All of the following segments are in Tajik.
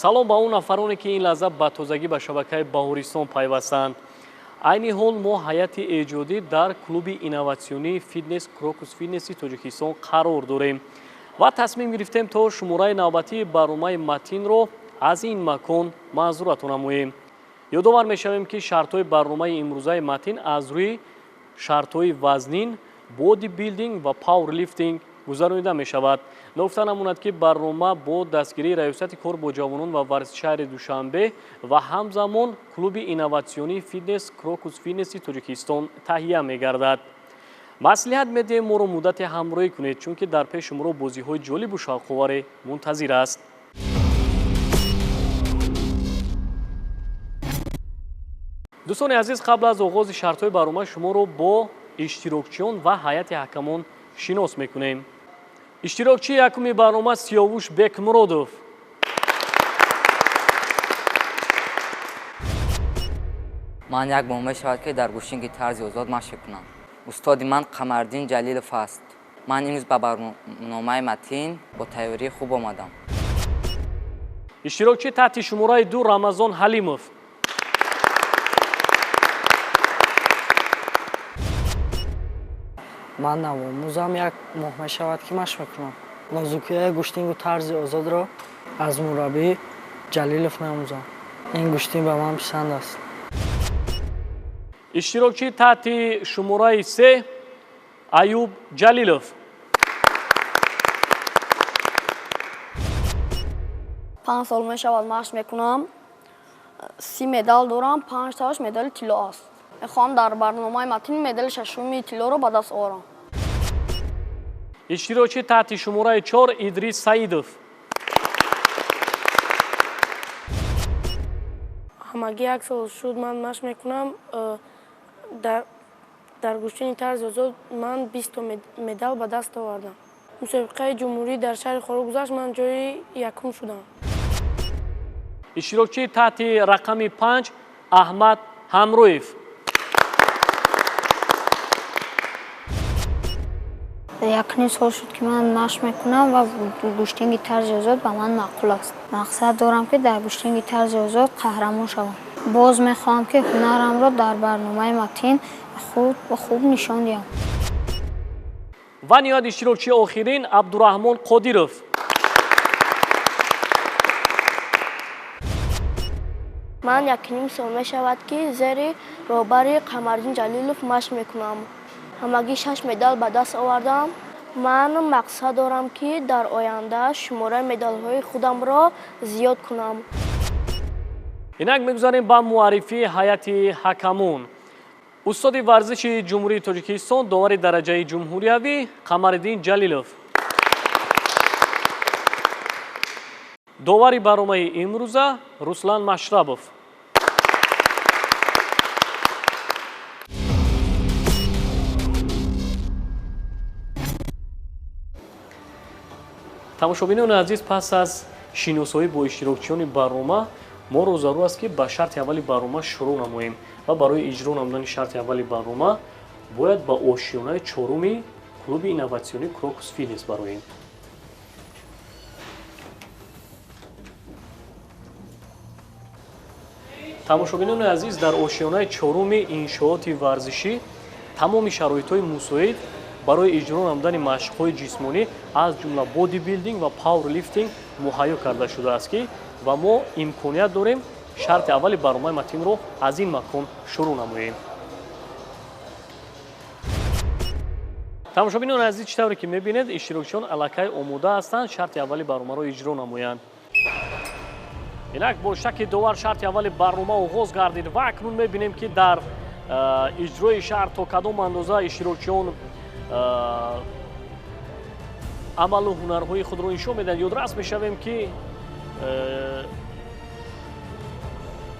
Салом ба он нафароне, ки ин лаҳза ба тозагӣ ба шабакаи Баҳористон пайвастанд. Айни ҳол мо ҳайати эҷодӣ дар клуби инноватсионии фитнес Крокус Фитнеси Тоҷикистон қарор дорем ва тасмим гирифтем, то шумораи навбатии барномаи Матинро аз ин макон манзуратон намоем. Ёдовар мешавем, ки шартҳои барномаи имрӯзаи Матин аз рӯи шартҳои вазнин, бодибилдинг ва пауэрлифтинг гузаронида мешавад. Ногуфта намонад, ки барнома бо дастгирии Раёсати кор бо ҷавонон ва варзиши шаҳри Душанбе ва ҳамзамон клуби инноватсионии фитнес Крокус Фитнеси Тоҷикистон таҳия мегардад. Маслиҳат медиҳем, моро муддате ҳамроҳӣ кунед, чунки дар пеши шуморо бозиҳои ҷолибу шавқоваре мунтазир аст. Дӯстони азиз, қабл аз оғози шартҳои барнома шуморо бо иштирокчиён ва ҳайати ҳакамон шинос мекунем. Иштирокчии якуми барнома Сиёвуш Бекмуродов. Ман як моҳ мешавад, ки дар гӯштинги тарзи озод машқ кунам. Устоди ман Қамардин Ҷалилов аст. Ман имрӯз ба барномаи Матин бо тайёрии хуб омадам. Иштирокчи таҳти шумораи 2 Рамазон Ҳалимов. Ман навомӯзам, як моҳ мешавад, ки машқ мекунам. Нозукиҳои гӯштингу тарзи озодро аз мураббӣ Ҷалилов меомӯзам. Ин гӯштин ба ман писанд аст. Иштирокчии таҳти шумораи 3 Аюб Ҷалилов. 5 сол мешавад машқ мекунам. 30 медал дорам, панҷтааш медали тилло аст. Мехоҳам дар барномаи Матин медали шашуми тиллоро ба даст орам. Иштирокчи таҳти шумораи 4 Идрис Саидов. Ҳамагӣ як сол шуд ман машқ мекунам. Дар гӯштини тарзи озод ман 20-то медал ба даст овардам. Мусобиқаи ҷумҳурӣ дар шаҳри Хоруғ гузашт, ман ҷои якум шудам. Иштирокчии таҳти рақами 5 Аҳмад Ҳамроев. Якним сол шуд, ки ман машқ мекунам ва гӯштинги тарзи озод ба ман маъқул аст. Мақсад дорам, ки дар гӯштинги тарзи озод қаҳрамон шавам. Боз мехоҳам, ки ҳунарамро дар барномаи Матин хуб нишон диҳам. Ва ниҳоят, иштирокчии охирин Абдураҳмон Қодиров. Ман якним сол мешавад, ки зери роҳбари Қамардин Ҷалилов машқ мекунам. Ҳамагӣ шаш медал ба даст овардам. Ман мақсад дорам, ки дар оянда шумораи медалҳои худамро зиёд кунам. Инак мегузарем ба муаррифии ҳайати ҳакамон. Устоди варзиши Ҷумҳурии Тоҷикистон, довари дараҷаи ҷумҳуриявӣ Қамариддин Ҷалилов. Довари барномаи имрӯза Руслан Машрабов. Тамошобинони азиз, пас аз шиносоӣ бо иштирокчиёни барнома моро зарур аст, ки ба шарти аввали барнома шурӯъ намоем ва барои иҷро намудани шарти аввали барнома бояд ба ошёнаи чоруми клуби инноватсионии Крокус Фитнес бароем. Тамошобинони азиз, дар ошёнаи чоруми иншооти варзишӣ тамоми шароитҳои мусоид барои иҷро намудани машқҳои ҷисмонӣ, аз ҷумла бодибилдинг ва пауэрлифтинг муҳайё карда шудааст, ки ва мо имконият дорем шарти аввали барномаи Матинро аз ин макон шурӯъ намоем. Тамошобинони азиз, чӣ тавре ки мебинед, иштирокчиён аллакай омода ҳастанд шарти аввали барномаро иҷро намоянд. Инак бо шаки довар шарти аввали барнома оғоз гардид ва акнун мебинем, ки дар иҷрои шарт то кадом андоза иштирокчиён амалу ҳунарҳои худро нишон медиҳанд. Ёдрас мешавем, ки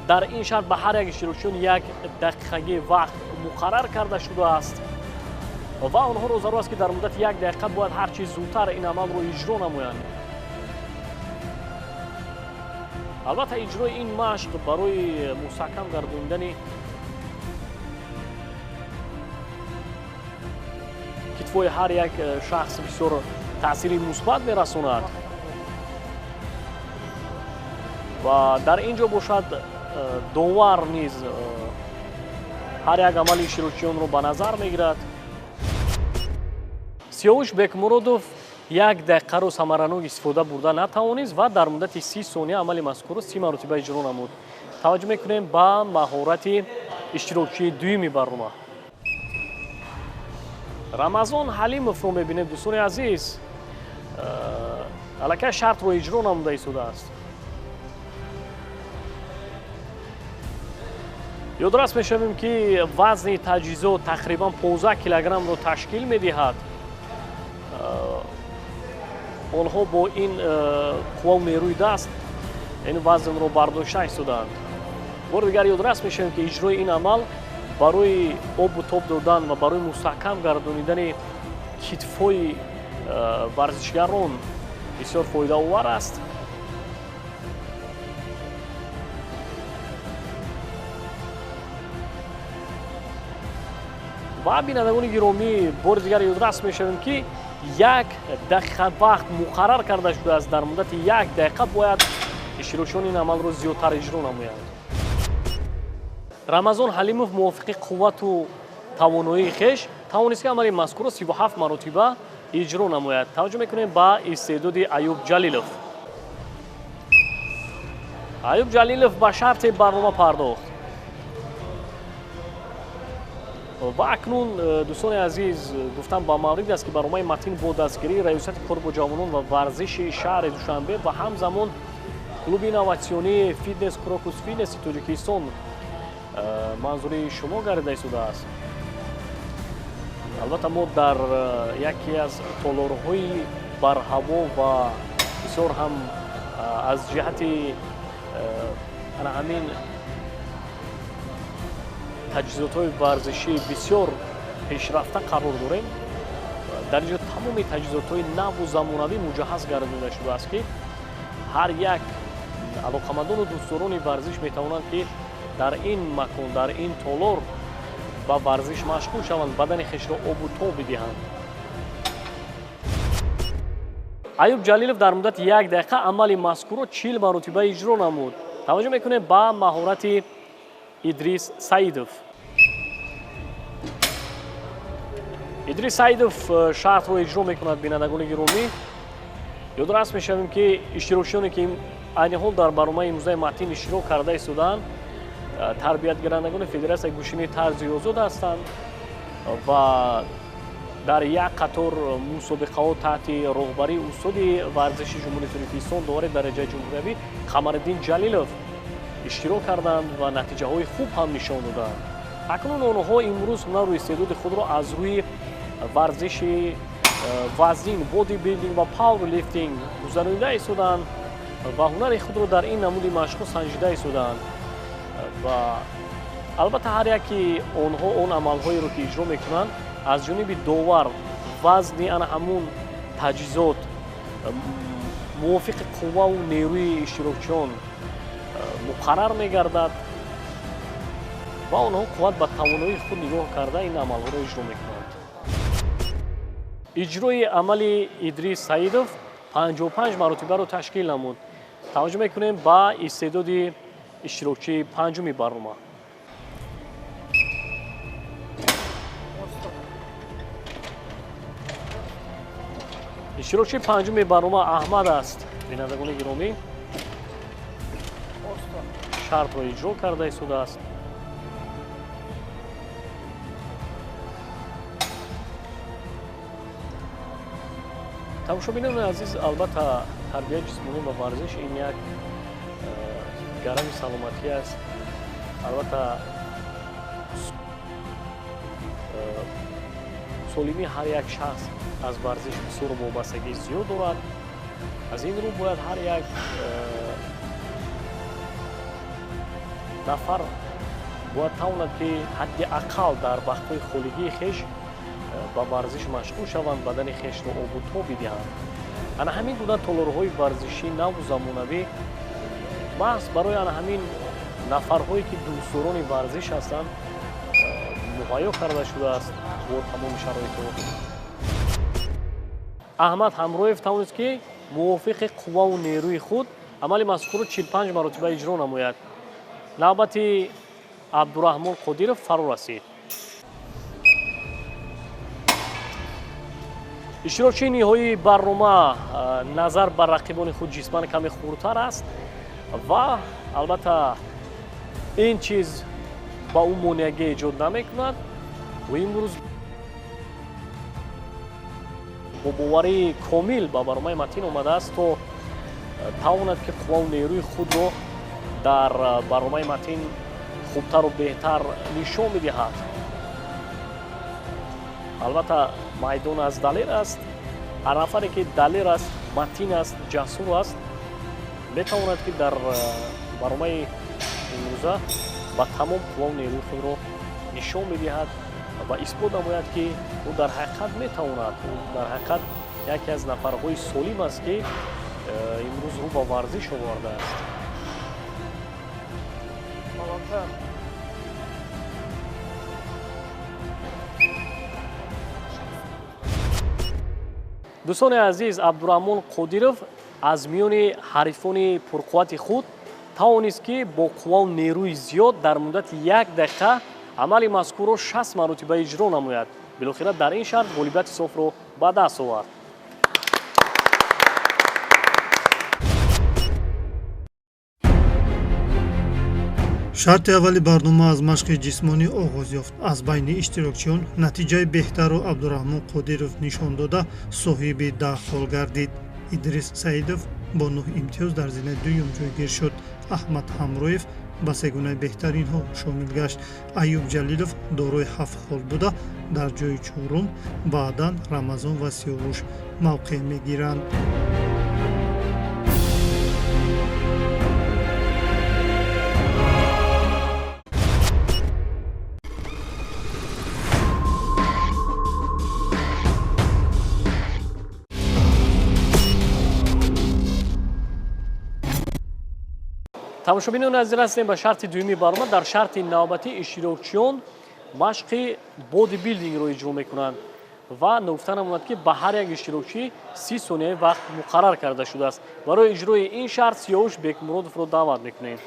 дар ин шарт ба ҳар як иштирокчиён як дақиқагӣ вақт муқаррар карда шудааст ва онҳоро зарур аст, ки дар муддати як дақиқа бояд ҳар чиз зудтар ин амалро иҷро намоянд. Албатта, иҷрои ин машқ барои мустаҳкам гардондани китфҳои ҳар як шахс бисёр таъсири мусбат мерасонад. Ва дар ин ҷо бошад довар низ ҳар як амали иштирокчиёнро ба назар мегирад. Сиёвуш Бекмуродов як дақиқаро самаранок истифода бурда натавонист ва дар муддати 30 сония амали мазкурро 30 маротиба иҷро намуд. Таваҷҷӯҳ мекунем ба маҳорати иштирокчии дуюми барнома. Рамазон Ҳалимовро мебинем, дӯстони азиз. Аллакай шартро иҷро намуда истодааст. Ёдрас мешавем, ки вазни таҷҳизот тақрибан 15 килограммро ташкил медиҳад. Онҳо бо ин қуввау нерӯи даст ин вазнро бардошта истодаанд. Бори дигар ёдрас мешавем, ки иҷрои ин амал барои обу тоб додан ва барои мустаҳкам гардонидани китфҳои варзишгарон бисёр фоидаовар аст. Ва бинандагони гиромӣ, бори дигар ёдрас мешавем, ки як дақиқа вақт муқаррар карда шудааст. Дар муддати як дақиқа бояд иштирокчиён ин амалро зиёдтар иҷро намоянд. Рамазон Ҳалимов мувофиқи қуввату тавоноии хеш тавонист, ки амали мазкурро 37 маротиба иҷро намояд. Таваҷҷӯҳ мекунем ба истеъдоди Аюб Ҷалилов. Аюб Ҷалилов ба шарти барнома пардохт. Ва акнун, дӯстони азиз, гуфтам ба маврид аст, ки барномаи Матин бо дастгирии Раёсати кор бо ҷавонон ва варзиши шаҳри Душанбе ва ҳамзамон клуби инноватсионии фитнес Крокус Фитнеси Тоҷикистон манзури шумо гардида истодааст. Албатта, мо дар яке аз толорҳои барҳаво ва бисёр ҳам аз ҷиҳати ана ҳамин таҷҳизотҳои варзишӣ бисёр пешрафта қарор дорем. Дар ин ҷо тамоми таҷҳизотҳои наву замонавӣ муҷаҳҳаз гардонида шудааст, ки ҳар як алоқамандону дӯстдорони варзиш метавонанд, ки дар ин макон, дар ин толор ба варзиш машғул шаванд, бадани хешро обу тоб бидиҳанд. Аюб Ҷалилов дар муддати як дақиқа амали мазкурро 40 маротиба иҷро намуд. Таваҷҷӯҳ мекунем ба маҳорати Идрис Саидов. Идрис Саидов шартро иҷро мекунад, бинандагони гиромӣ. Ёдрас мешавем, ки иштирокчиёне, ки айни ҳол дар барномаи имрӯзаи Матин иштирок карда истодаанд, тарбиятгирандагони Федератсияи гӯштини тарзи озод ҳастанд ва дар як қатор мусобиқаҳо таҳти роҳбарии устоди варзиши Ҷумҳурии Тоҷикистон довари дараҷаи ҷумҳуриявӣ Қамариддин Ҷалилов иштирок карданд ва натиҷаҳои хуб ҳам нишон доданд. Акнун онҳо имрӯз ҳунару истеъдоди худро аз рӯи варзиши вазнин, бодибилдинг ва пауэрлифтинг гузаронида истодаанд ва ҳунари худро дар ин намуди машқҳо санҷида истодаанд. Ва албатта, ҳар яки онҳо он амалҳоеро, ки иҷро мекунанд, аз ҷониби довар вазни ана ҳамун таҷҳизот мувофиқи қувваву нерӯи иштирокчиён муқаррар мегардад ва онҳо қувват ба тавоноии худ нигоҳ карда ин амалҳоро иҷро мекунанд. Иҷрои амали Идрис Саидов 55 маротибаро ташкил намуд. Таваҷҷӯҳ мекунем ба истеъдоди иштирокчии панҷуми барнома. Иштирокчии панҷуми барнома Аҳмад аст. Бинандагони гиромӣ, шартро иҷро карда истодааст. Тамошобинони азиз, албатта, тарбияи ҷисмонӣ ва варзиш ин як гарами саломатӣ аст. Албатта, солимии ҳар як шахс аз варзиш бисёр вобастагии зиёд дорад. Аз ин рӯ бояд ҳар як нафар бояд тавонад, ки ҳадди ақал дар вақтҳои холигии хеш ба варзиш машғул шаванд, бадани хешро обу тоб бидиҳанд. Ана ҳамин гуна толорҳои варзишии наву замонавӣ маҳз барои ана ҳамин нафарҳое, ки дӯстдорони варзиш ҳастанд, муҳайё карда шудааст бо тамоми шароитҳо. Аҳмад Ҳамроев тавонист, ки мувофиқи қувваву нерӯи худ Амали мазкурро 45 маротиба иҷро намояд. Навбати Абдураҳмон Қодиров фаро расид. Иштирокчии ниҳоии барнома назар ба рақибони худ ҷисман каме хурдтар аст ва албатта ин чиз ба ӯ монеагӣ эҷод намекунад. Ӯ имрӯз бо боварии комил ба барномаи Матин омадааст, то тавонад ки қуввау нерӯи худро дар барномаи Матин хубтару беҳтар нишон бидиҳад. Албатта майдон аз далер аст. Ҳар нафаре ки далер аст, матин аст, ҷасур аст, метавонад ки дар барномаи имрӯза ба тамом қуввау нерӯи худро нишон бидиҳад ва исбот намояд, ки ӯ дар ҳақиқат метавонад. Ӯ дар ҳақиқат яке аз нафарҳои солим аст, ки имрӯз рӯ ба варзиш овардааст. Дӯстони азиз, Абдураҳмон Қодиров аз миёни ҳарифони пурқуввати худ тавонист, ки бо қуввау нерӯи зиёд дар муддати як дақиқа амали мазкурро 60 маротиба иҷро намояд. Билохира дар ин шарт ғолибияти софро ба даст овард. Шарти аввали барнома аз машқи ҷисмонӣ оғоз ёфт. Аз байни иштирокчиён натиҷаи беҳтарро Абдураҳмон Қодиров нишон дода, соҳиби 10 хол гардид. Идрис Саидов бо 9 имтиёз дар зинаи дуюм ҷойгир шуд. Аҳмад Ҳамроев ба сегунаи беҳтаринҳо шомил гашт. Аюб Ҷалилов дорои 7 хол буда, дар ҷои чорум баъдан Рамазон ва Сиёвуш мавқеъ мегиранд. Тамошобинони азиз, расидем ба шарти дуюми барнома. Дар шарти навбатӣ иштирокчиён машқи бодибилдингро иҷро мекунанд ва ногуфта намонад, ки ба ҳар як иштирокчӣ 30 сонияи вақт муқаррар карда шудааст. Барои иҷрои ин шарт Сиёвуш Бекмуродовро даъват мекунем.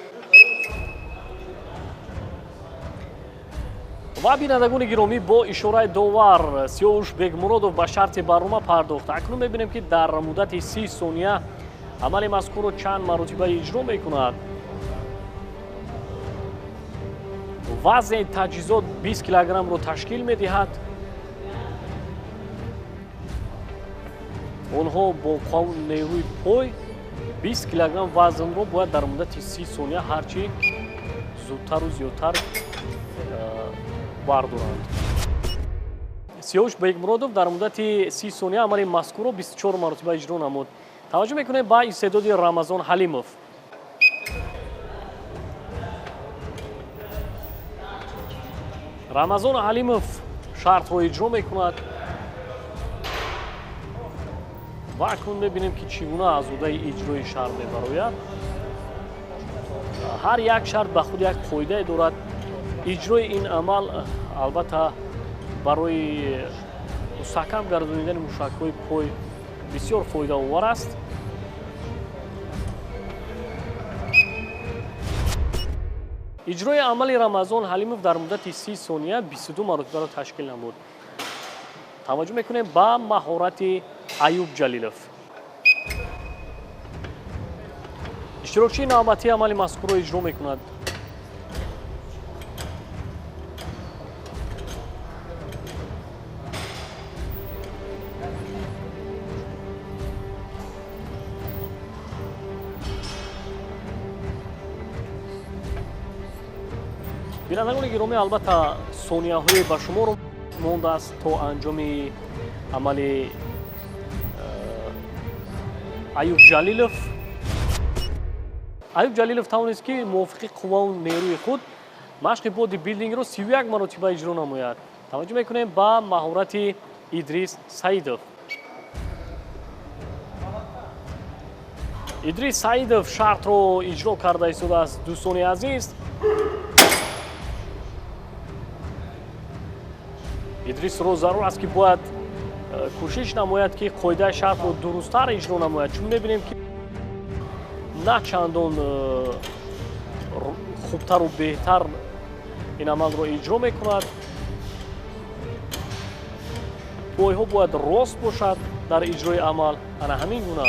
Ва бинандагони гиромӣ, бо ишораи довар Сиёвуш Бекмуродов ба шарти барнома пардохт. Акнун мебинем, ки дар муддати 30 сония амали мазкурро чанд маротиба иҷро мекунад. Вазни таҷҳизот 20 килограммро ташкил медиҳад. Онҳо бо қуввау нерӯи пой 20 килограмм вазнро бояд дар муддати 30 сония ҳарчи зудтару зиёдтар бардоранд. Сиёвуш Бекмуродов дар муддати 30 сония амали мазкурро 24 маротиба иҷро намуд. Таваҷҷӯҳ мекунем ба истеъдоди Рамазон Ҳалимов. Рамазон Ҳалимов шартро иҷро мекунад ва акнун мебинем, ки чӣ гуна аз ӯдаи иҷрои шарт мебарояд. Ҳар як шарт ба худ як қоидае дорад. Иҷрои ин амал албатта барои мустаҳкам гардонидани мушакҳои пой бисёр фоидаовар аст. Иҷрои амали Рамазон Ҳалимов дар муддати 30 сония 22 маротибаро ташкил намуд. Таваҷҷӯҳ мекунем ба маҳорати Аюб Ҷалилов. Иштирокчии навбатии амали мазкурро иҷро мекунад. Бинандагони гиромӣ, албатта сонияҳое ба шумор мондааст то анҷоми амали Аюб Ҷалилов. Аюб Ҷалилов тавонист, ки мувофиқи қуввау нерӯи худ машқи бодибилдингро 31 маротиба иҷро намояд. Таваҷҷӯҳ мекунем ба маҳорати Идрис Саидов. Идрис Саидов шартро иҷро карда истодааст, дӯстони азиз. Идрисро зарур аст, ки бояд кӯшиш намояд, ки қоидаи шартро дурусттар иҷро намояд, чун мебинем, ки На чандон хубтару беҳтар ин амалро иҷро мекунад. Пойҳо бояд рост бошад дар иҷрои амал. Ана ҳамин гуна.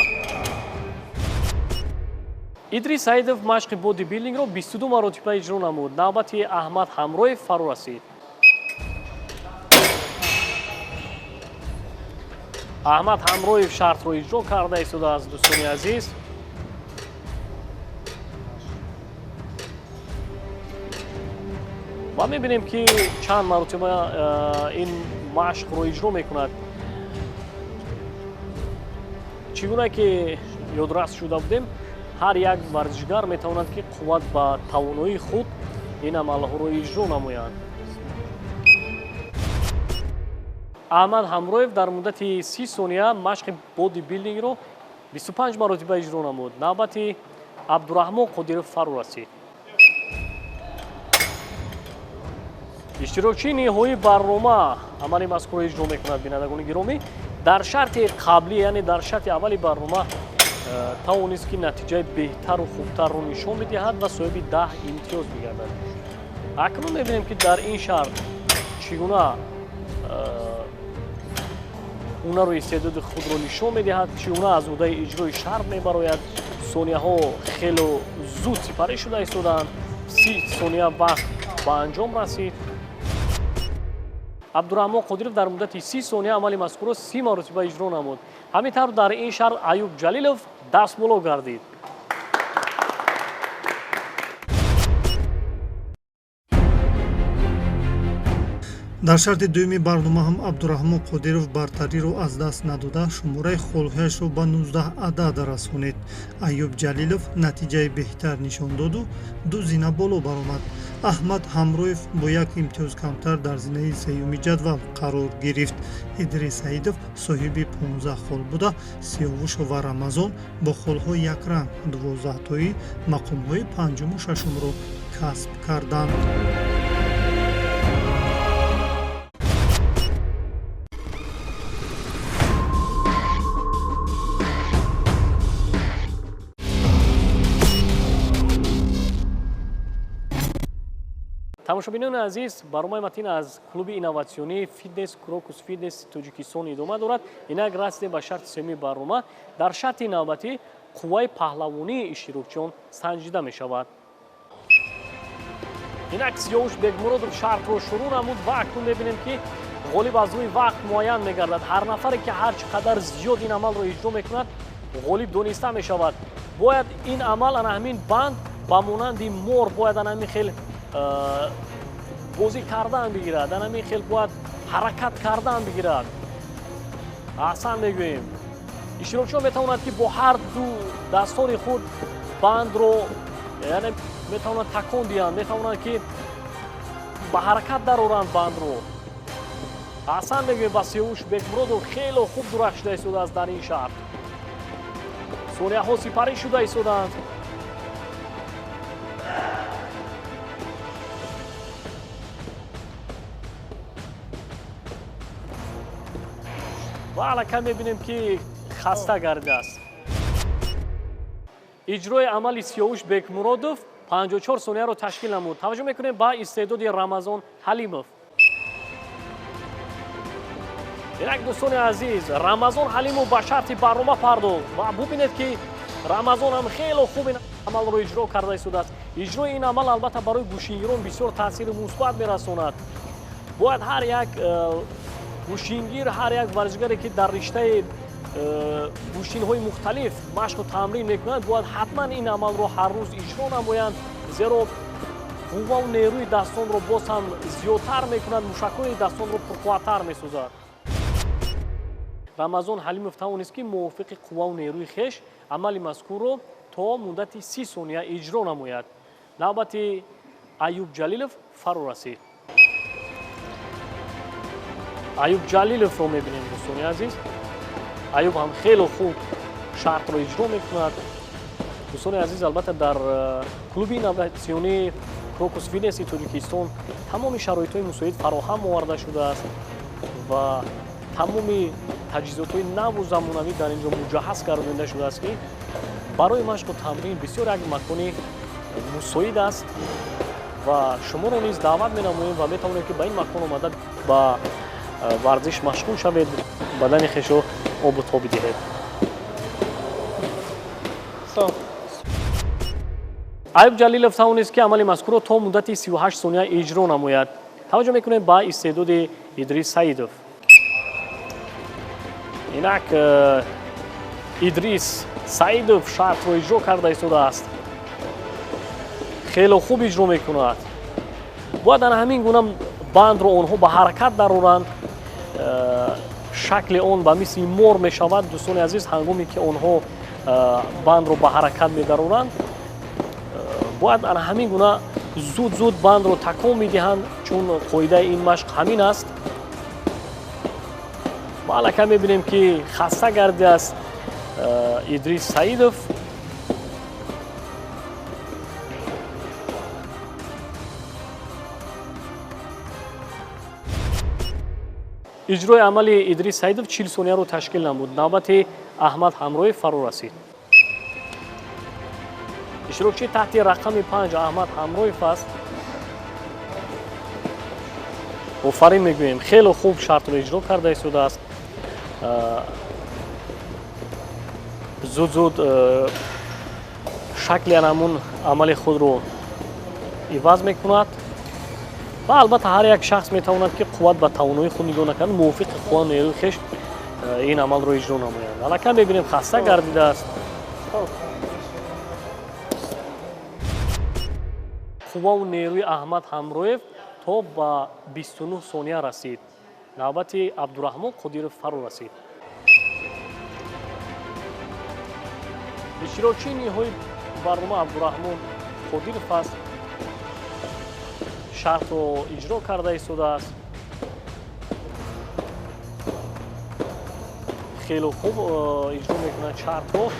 Идрис Саидов машқи бодибилдингро 22 маротиба иҷро намуд. Навбати Аҳмад Ҳамроев фаро расид. Аҳмад Ҳамроев шартро иҷро карда истодааст, дӯстони азиз. Ва мебинем, ки чанд маротиба ин машқро иҷро мекунад. Чӣ гуна ки ёдрас шуда будем, ҳар як варзишгар метавонад, ки қувват ба тавоноии худ ин амалҳоро иҷро намояд. Аҳмад Ҳамроев дар муддати 30 сония машқи бодибилдингро 25 маротиба иҷро намуд. Навбати Абдураҳмон Қодиров фаро расид. Иштирокчии ниҳоии барнома амали мазкурро иҷро мекунад. Бинандагони гиромӣ, дар шарти қаблӣ, яъне дар шарти аввали барнома тавонист, ки натиҷаи беҳтару хубтарро нишон бидиҳад ва соҳиби 10 имтиёз бигардад. Акнун мебинем, ки дар ин шарт чӣ гуна ҳунару истеъдоди худро нишон медиҳад, чӣ гуна аз ӯҳдаи иҷрои шарт мебарояд. Сонияҳо хело зуд сипарӣ шуда истодаанд. 30 сония вақт ба анҷом расид. Абдураҳмон Қодиров дар муддати 30 сония амали мазкурро 30 маротиба иҷро намуд. Ҳамин тавр дар ин шарт Аюб Ҷалилов дастболо гардид. Дар шарти дуюми барнома ҳам Абдураҳмон Қодиров бартариро аз даст надода, шумораи холҳояшро ба 19 адад расонид. Аюб Ҷалилов натиҷаи беҳтар нишон доду 2 зина боло баромад. Аҳмад Ҳамроев бо як имтиёз камтар дар зинаи сеюми ҷадвал қарор гирифт. Идрис Саидов соҳиби 15 хол буда, Сиёвуш ва Рамазон бо холҳои якранг 12тоӣ мақомҳои панҷуму шашумро касб карданд. Тамошобинони азиз, барномаи Матин аз клуби инноватсионии фитнес Крокус Фитнес Тоҷикистон идома дорад. Инак расидем ба шарти сеюми барнома. Дар шарти навбатӣ қувваи паҳлавонии иштирокчиён санҷида мешавад. Инак Сиёвуш Бекмуродов шартро шурӯъ намуд ва акнун мебинем, ки ғолиб аз рӯи вақт муайян мегардад. Ҳар нафаре, ки ҳар чӣ қадар зиёд ин амалро иҷро мекунад, ғолиб дониста мешавад. Бояд ин амал ана ҳамин банд ба монанди мор бояд ана ҳамин хел бозӣ кардан бигирад, ана ҳамин хел бояд ҳаракат кардан бигирад. Аҳсан мегӯем. Иштирокчиён метавонанд, ки бо ҳар ду дастони худ бандро, яъне метавонанд такон диҳанд, метавонанд, ки ба ҳаракат дароранд бандро. Аҳсан мегӯем ба Сиёвуш Бекмуродов, хело хуб дурахшида истодааст дар ин шарт. Сонияҳо сипарӣ шуда истодаанд. Ва аллакай мебинем, ки хаста гардидааст. Иҷрои амали Сиёвуш Бекмуродов 54 сонияро ташкил намуд. Таваҷҷӯҳ мекунем ба истеъдоди Рамазон Ҳалимов. Инак дӯстони азиз, Рамазон Ҳалимов ба шарти барнома пардохт ва бубинед, ки Рамазон ҳам хело хуб ин амалро иҷро карда истодааст. Иҷрои ин амал албатта барои гӯштингирон бисёр таъсири мусбат мерасонад. Бояд ҳар як гӯштингир, ҳар як варзишгаре, ки дар риштаи гӯштинҳои мухталиф машқу тамрин мекунанд, бояд ҳатман ин амалро ҳар рӯз иҷро намоянд, зеро қуввау нерӯи дастонро боз ҳам зиёдтар мекунад, мушакҳои дастонро пурқувваттар месозад. Рамазон Ҳалимов тавонист, ки мувофиқи қуввау нерӯи хеш амали мазкурро то муддати 30 сония иҷро намояд. Навбати Аюб Ҷалилов фаро расид. Аюб Ҷалиловро мебинем, дӯстони азиз. Аюб ҳам хело хуб шартро иҷро мекунад. Дӯстони азиз, албатта дар клуби инноватсионии Крокус Фитнеси Тоҷикистон тамоми шароитҳои мусоид фароҳам оварда шудааст ва тамоми таҷҳизотҳои наву замонавӣ дар ин ҷо муҷаҳҳаз гардонида шудааст, ки Барои машқу тамрин бисёр як макони мусоид аст ва шуморо низ даъват менамоем ва метавонед, ки ба ин макон омада ба варзиш машғул шавед, бадани хешро обу тоб диҳед. Аюб Ҷалилов тавонист, ки амали мазкурро то муддати 38 сония иҷро намояд. Таваҷҷӯҳ мекунем ба истеъдоди Идрис Саидов. Инак Идрис Саидов шартро иҷро карда истодааст. Хело хуб иҷро мекунад. Бояд ана ҳамин гуна бандро онҳо ба ҳаракат дароранд. Шакли он ба мисли мор мешавад. Дӯстони азиз, ҳангоме ки онҳо бандро ба ҳаракат медароранд, бояд ана ҳамин гуна зуд-зуд бандро такон медиҳанд, чун қоидаи ин машқ ҳамин аст. Ва аллакай мебинем, ки хаста гардидааст Идрис Саидов. Иҷрои амали Идрис Саидов 40 сонияро ташкил намуд. Навбати Аҳмад Ҳамроев фаро расид. Иштирокчии таҳти рақами 5 Аҳмад Ҳамроев аст. Офарин мегӯем, хеле хуб шартро иҷро карда истодааст. Зуд-зуд шакли ҳамун амали худро иваз мекунад ва албатта ҳар як шахс метавонад, ки қувват ба тавоноии худ нигоҳ накарда, мувофиқи қувва нерӯи хеш ин амалро иҷро намояд. Аллакай мебинем, хаста гардидааст. Қувваву нерӯи Аҳмад Ҳамроев то ба 29 сония расид. Навбати Абдураҳмон Қодиров фаро расид. Иштирокчии ниҳои барнома Абдураҳмон Қодиров аст. Шартро иҷро карда истодааст. Хеле хуб иҷро мекунад шартро.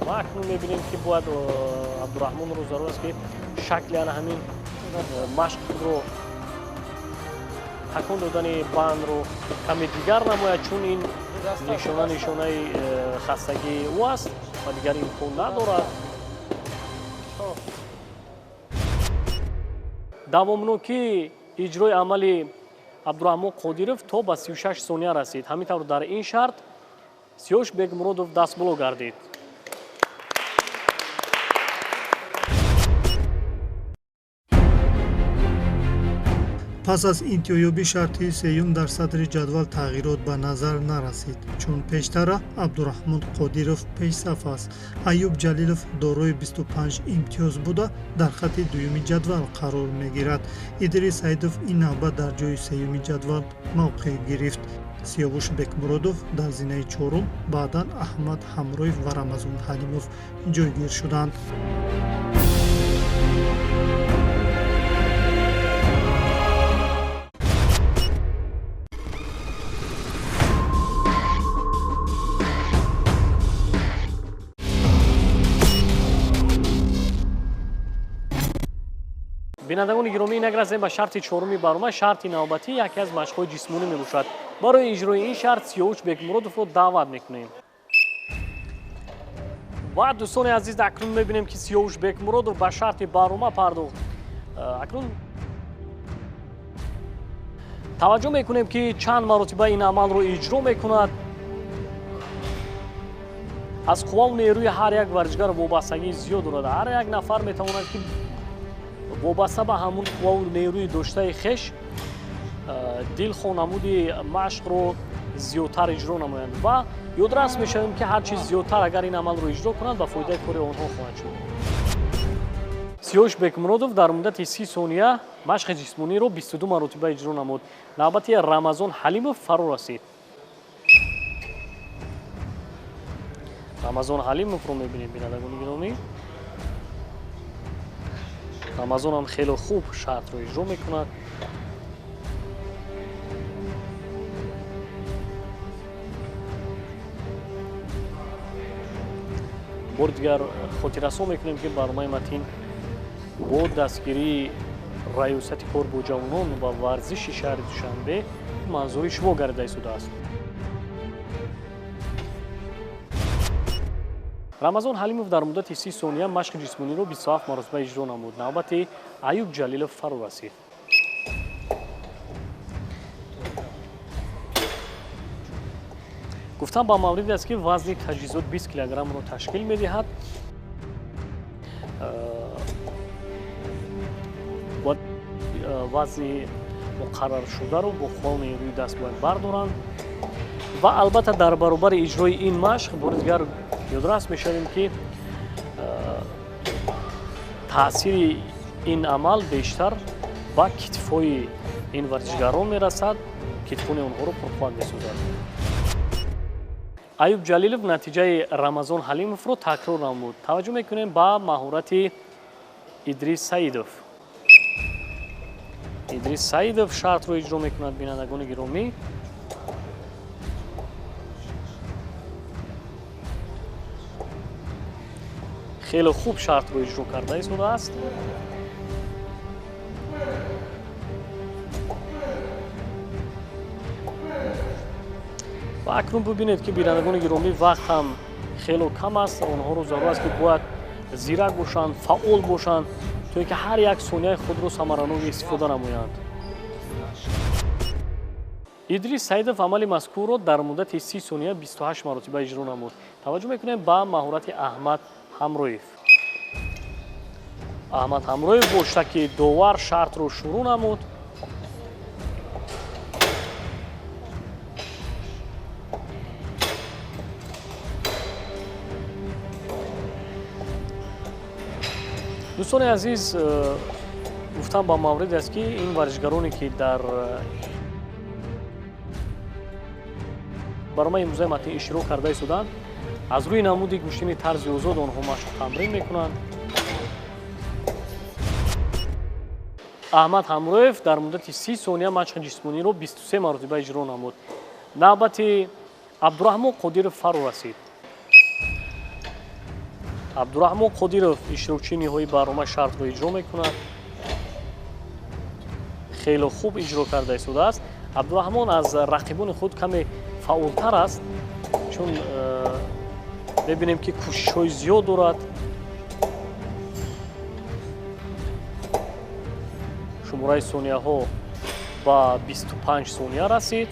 Ва акнун мебинем, ки бояд Абдураҳмонро зарур аст, ки шакли ана ҳамин машқ худро такон додани бандро каме дигар намояд, чун ин нишона нишонаи хастагии ӯ аст ва дигар имкон надорад. Давомнокии иҷрои амали Абдураҳмон Қодиров то ба 36 сония расид. Ҳамин тавр дар ин шарт Сиёш Бекмуродов дастболо гардид. Пас аз интиҳоёбии шарти сеюм дар садри ҷадвал тағйирот ба назар нарасид, чун пештара Абдураҳмон Қодиров пешсаф аст. Аюб Ҷалилов дорои 25 имтиёз буда, дар хатти дуюми ҷадвал қарор мегирад. Идрис Саидов ин навбат дар ҷои сеюми ҷадвал мавқеъ гирифт. Сиёвуш Бекмуродов дар зинаи чорум, баъдан Аҳмад Ҳамроев ва Рамазон Ҳалимов ҷойгир шуданд. Бинандагони гиромӣ, инак расем ба шарти чоруми барнома. Шарти навбатӣ яке аз машқҳои ҷисмонӣ мебошад. Барои иҷрои ин шарт Сиёвуш Бекмуродовро даъват мекунем. Ва дӯстони азиз, акнун мебинем, ки Сиёвуш Бекмуродов ба шарти барнома пардохт. Акнун таваҷҷӯҳ мекунем, ки чанд маротиба ин амалро иҷро мекунад. Аз қувваву нерӯи ҳар як варзишгар вобастагии зиёд дорад. Ҳар як нафар метавонад, ки вобаста ба ҳамун қувваву нерӯи доштаи хеш дилхоҳ намуди машқро зиёдтар иҷро намоянд ва ёдрас мешавем, ки ҳар чиз зиёдтар агар ин амалро иҷро кунанд, ба фоидаи кори онҳо хоҳад шуд. Сиёш Бекмуродов дар муддати 30 сония машқи ҷисмониро 22 маротиба иҷро намуд. Навбати Рамазон Ҳалимов фаро расид. Рамазон Ҳалимовро мебинем, бинандагони гиромӣ. Рамазон ҳам хеле хуб шартро иҷро мекунад. Бори дигар хотиррасон мекунем, ки барномаи Матин бо дастгирии Раёсати кор бо ҷавонон ва варзиши шаҳри Душанбе манзури шумо гардида истодааст. Рамазон Ҳалимов дар муддати 30 сония машқи ҷисмониро 27 маротиба иҷро намуд. Навбати Аюб Ҷалилов фаро расид. Гуфтан ба мавриде аст, ки вазни таҷҳизот 20 килограммро ташкил медиҳад. Вазни муқарраршударо бо қувваи рӯи даст бояд бардоранд ва албатта дар баробари иҷрои ин машқ бори дигар ёдрас мешавем, ки таъсири ин амал бештар ба китфҳои ин варзишгарон мерасад, китфони онҳоро пурқувват месозад. Аюб Ҷалилов натиҷаи Рамазон Ҳалимовро такрор намуд. Таваҷҷӯҳ мекунем ба маҳорати Идрис Саидов. Идрис Саидов шартро иҷро мекунад, бинандагони гиромӣ. Хеле хуб шартро иҷро карда истодааст. Ва акнун бибинед, ки бинандагони гиромӣ, вақт ҳам хело кам аст. Онҳоро зарур аст, ки бояд зирак бошанд, фаъол бошанд, то ин ки ҳар як сонияи худро самаранок истифода намоянд. Идрис Саидов амали мазкурро дар муддати 30 сония 28 маротиба иҷро намуд. Таваҷҷӯҳ мекунем ба маҳорати Аҳмад Ҳамроев. Аҳмад Ҳамроев бо штаки довар шартро шурӯъ намуд. Дӯстони азиз, гуфтам ба мавриде аст, ки ин варзишгароне, ки дар барномаи имрӯзаи матин иштирок карда истоданд, аз рӯи намуди гӯштини тарзи озод онҳо машқу тамрин мекунанд. Аҳмад Ҳамроев дар муддати 30 сония машқи ҷисмониро 23 маротиба иҷро намуд. Навбати Абдураҳмон Қодиров фаро расид. Абдураҳмон Қодиров иштирокчии ниҳоии барнома шартро иҷро мекунад. Хеле хуб иҷро карда истодааст. Абдураҳмон аз рақибони худ каме фаъолтар аст, чун мебинем, ки кӯшишҳои зиёд дорад. Шумораи сонияҳо ба 25 сония расид.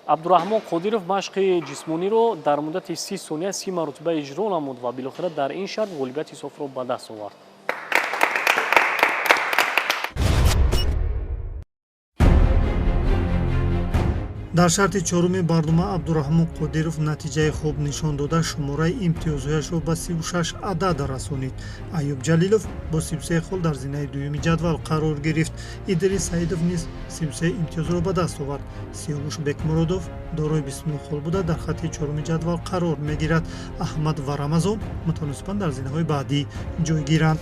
Абдураҳмон Қодиров машқи ҷисмониро дар муддати 30 сония 30 маротиба иҷро намуд ва билохира дар ин шарт ғолибияти софро ба даст овард. Дар шарти чоруми барнома Абдураҳмон Қодиров натиҷаи хуб нишон дода, шумораи имтиёзҳояшро ба 36 адад расонид. Аюб Ҷалилов бо 33 хол дар зинаи дуюми ҷадвал қарор гирифт. Идрис Саидов низ 33 имтиёзро ба даст овард. Сиёвуш Бекмуродов дорои 29 хол буда, дар хати чоруми ҷадвал қарор мегирад. Аҳмад ва Рамазон мутаносибан дар зинаҳои баъдӣ ҷойгиранд.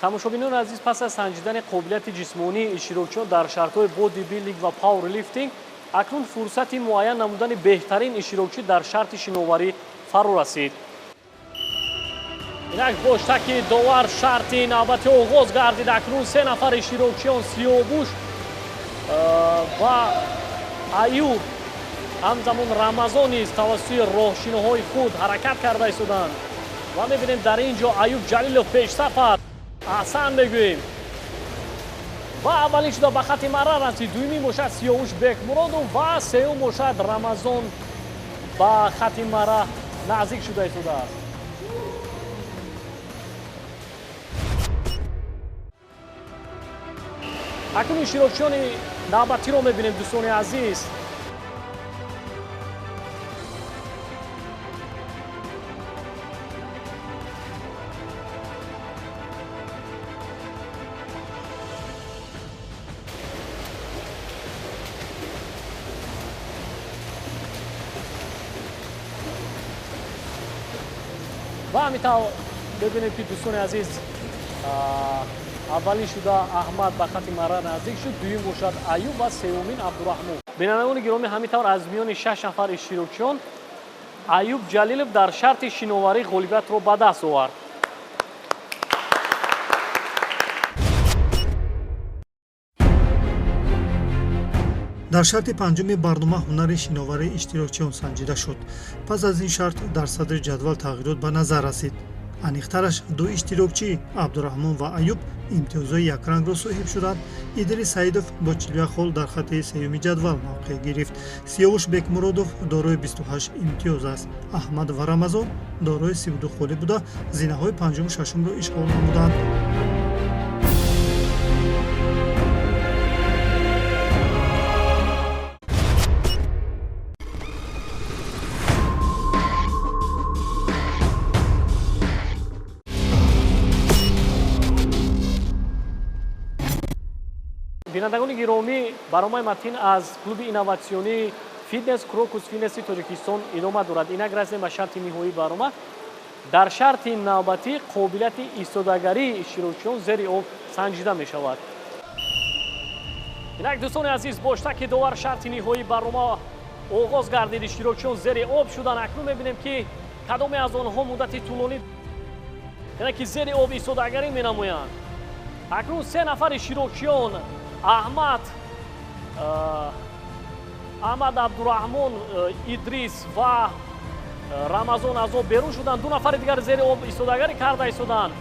Тамошобинони азиз, пас аз санҷидани қобилияти ҷисмонии иштирокчиён дар шартҳои бодибилдинг ва пауэрлифтинг, акнун фурсати муайян намудани беҳтарин иштирокчӣ дар шарти шиноварӣ фаро расид. Инак бо штаки довар шарти навбати оғоз гардид. Акнун се нафар иштирокчиён Сиёвуш ва Аюб, ҳамзамон Рамазон низ тавассути роҳшиноҳои худ ҳаракат карда истоданд ва мебинем дар ин ҷо Аюб Ҷалилов пешсаф аст. Аҳсан мегӯем ва аввалин шуда ба хати мара расид. Дуюмӣ бошад Сиёвуш Бекмуродов ва сеюм бошад Рамазон ба хати мара наздик шуда истодааст. Акнун иштирокчиёни навбатиро мебинем, дӯстони азиз. Ва ҳамин тавр бибинем, ки дӯстони азиз, Аввалин шуда Аҳмад ба хати марра наздик шуд, дуюм бошад Аюб ва сеюмин Абдураҳмон. Бинандагони гиромӣ, ҳамин тавр аз миёни 6 нафар иштирокчиён Аюб Ҷалилов дар шарти шиноварӣ ғолибиятро ба даст овард. Дар шарти панҷуми барнома ҳунари шиноварии иштирокчиён санҷида шуд. Пас аз ин шарт дар садри ҷадвал тағйирот ба назар расид. Аниқтараш ду иштирокчӣ Абдураҳмон ва Аюб имтиёзҳои якрангро соҳиб шуданд. Идрис Саидов бо 41 хол дар хати сеюми ҷадвал мавқеъ гирифт. Сиёвуш Бекмуродов дорои 28 имтиёз аст. Аҳмад ва Рамазон дорои 32 холӣ буда, зинаҳои панҷуму шашумро ишғол намуданд. Бинандагони гиромӣ, барномаи Матин аз клуби инноватсионии фитнес Крокус Фитнеси Тоҷикистон идома дорад. Инак расидем ба шарти ниҳоии барнома. Дар шарти навбатӣ қобилияти истодагарии иштирокчиён зери об санҷида мешавад. Инак дӯстони азиз, бо иштироки довар шарти ниҳоии барнома оғоз гардид. Иштирокчиён зери об шуданд. Акнун мебинем, ки кадоме аз онҳо муддати тӯлонӣ, яъне ки зери об истодагарӣ менамоянд. Акнун се нафар иштирокчиён Аҳмад Абдураҳмон, Идрис ва Рамазон аз об берун шуданд. Ду нафари дигар зери об истодагарӣ карда истоданд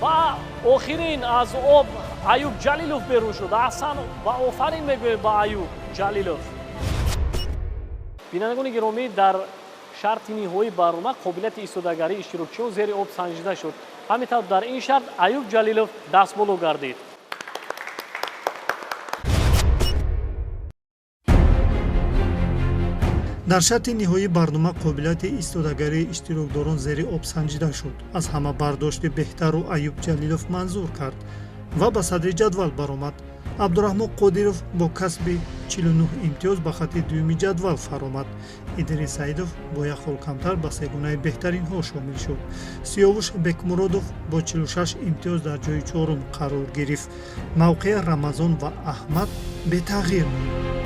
ва охирин аз об Аюб Ҷалилов берун шуд. Аҳсан ва офарин мегӯем ба Аюб Ҷалилов. Бинандагони гиромӣ, дар шарти ниҳоии барнома қобилияти истодагарии иштирокчиён зери об санҷида шуд. Ҳамин тавр дар ин шарт Аюб Ҷалилов дастболо гардид. Дар шарти ниҳоии барнома қобилияти истодагарии иштирокдорон зери об санҷида шуд. Аз ҳама бардошти беҳтару Аюб Ҷалилов манзур кард ва ба садри ҷадвал баромад. Абдураҳмон Қодиров бо касби 49 имтиёз ба хати дуюми ҷадвал фаромад. Идрис Саидов бо як хол камтар ба сегонаи беҳтаринҳо шомил шуд. Сиёвуш Бекмуродов бо 46 имтиёз дар ҷои чорум қарор гирифт. Мавқеи Рамазон ва Аҳмад бетағйир монд.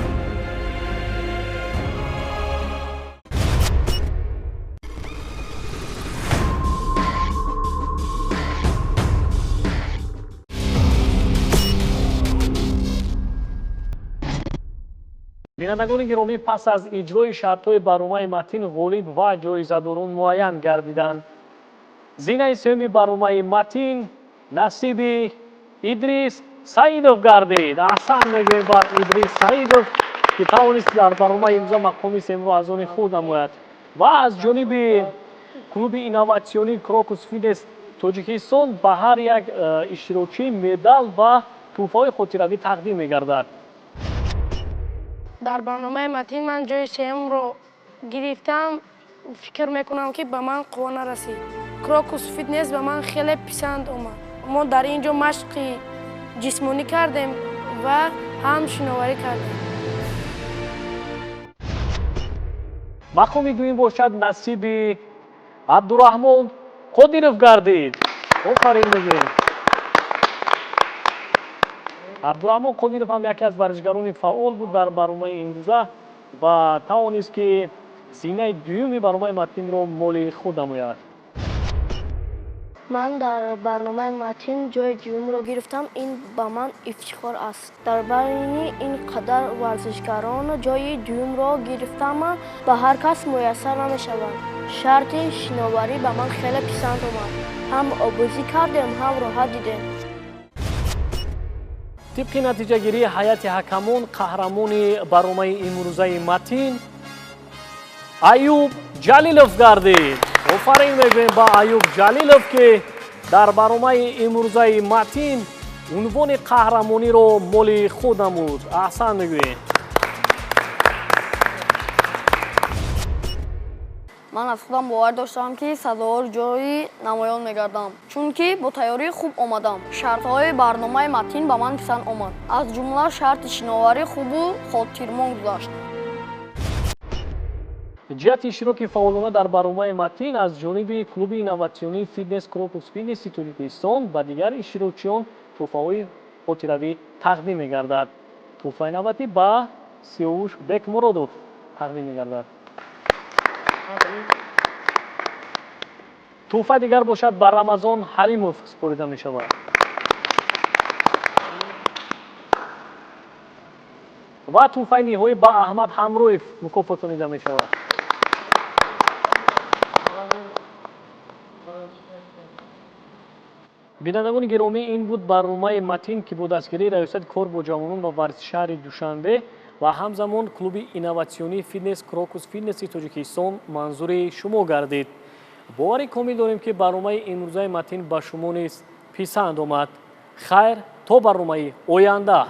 Бинандагони гиромӣ, пас аз иҷрои шартҳои барномаи Матин ғолиб ва ҷоизадорон муайян гардиданд. Зинаи сеюми барномаи Матин насиби Идрис Саидов гардид. Аҳсан мегӯем ба Идрис Саидов, ки тавонист дар барномаи имрӯза мақоми сеюмро аз они худ намояд. Ва аз ҷониби клуби инноватсионии Крокус Фитнес Тоҷикистон ба ҳар як иштирокчӣ медал ва тӯҳфаҳои хотиравӣ тақдим мегардад. Дар барномаи Матин ман ҷои сеюмро гирифтам. Фикр мекунам, ки ба ман қувва нарасид. Крокус Фитнес ба ман хеле писанд омад. Мо дар ин ҷо машқи ҷисмонӣ кардем ва ҳам шиноварӣ кардем. Мақоми дуюм бошад насиби Абдураҳмон Қодиров гардид. Офарин мегӯем. Абдураҳмон Қодиров ҳам яке аз варзишгарони фаъол буд дар барномаи имрӯза ва тавонист, ки зинаи дуюми барномаи Матинро моли худ намояд. Ман дар барномаи Матин ҷои дуюмро гирифтам. Ин ба ман ифтихор аст. Дар байни ин қадар варзишгарон ҷои дуюмро гирифтам, ба ҳар кас муяссар намешавад. Шарти шиноварӣ ба ман хеле писанд омад. Ҳам оббозӣ кардем, ҳам роҳат дидем. Тибқи натиҷагирии ҳайати ҳакамон, қаҳрамони барномаи имрӯзаи Матин Аюб Ҷалилов гардид. Офарин мегӯем ба Аюб Ҷалилов, ки дар барномаи имрӯзаи Матин унвони қаҳрамониро моли худ намуд. Аҳсан мегӯем. Ман аз худам бовар доштам, ки сазовор ҷои намоён мегардам, чунки бо тайёрии хуб омадам. Шартҳои барномаи Матин ба ман писанд омад. Аз ҷумла шарти шиноварӣ хубу хотирмон гузашт. Ҷиҳати иштироки фаъолона дар барномаи Матин аз ҷониби клуби инноватсионии фитнес Крокус Фитнеси Тоҷикистон ба дигар иштирокчиён тӯҳфаҳои хотиравӣ тақдим мегардад. Тӯҳфаи навбатӣ ба Сиёвуш Бекмуродов тақдим мегардад. Тӯҳфаи дигар бошад ба Рамазон Ҳалимов супорида мешавад. Ва тӯҳфаи ниҳоӣ ба Аҳмад Ҳамроев мукофотонида мешавад. Бинандагони гиромӣ, ин буд барномаи Матин, ки бо дастгирии Раёсати кор бо ҷавонон ва варзиши шаҳри Душанбе ва ҳамзамон клуби инноватсионии фитнес Крокус Фитнеси Тоҷикистон манзури шумо гардид. Бовари комил дорем, ки барномаи имрӯзаи Матин ба шумо низ писанд омад. Хайр, то барномаи оянда.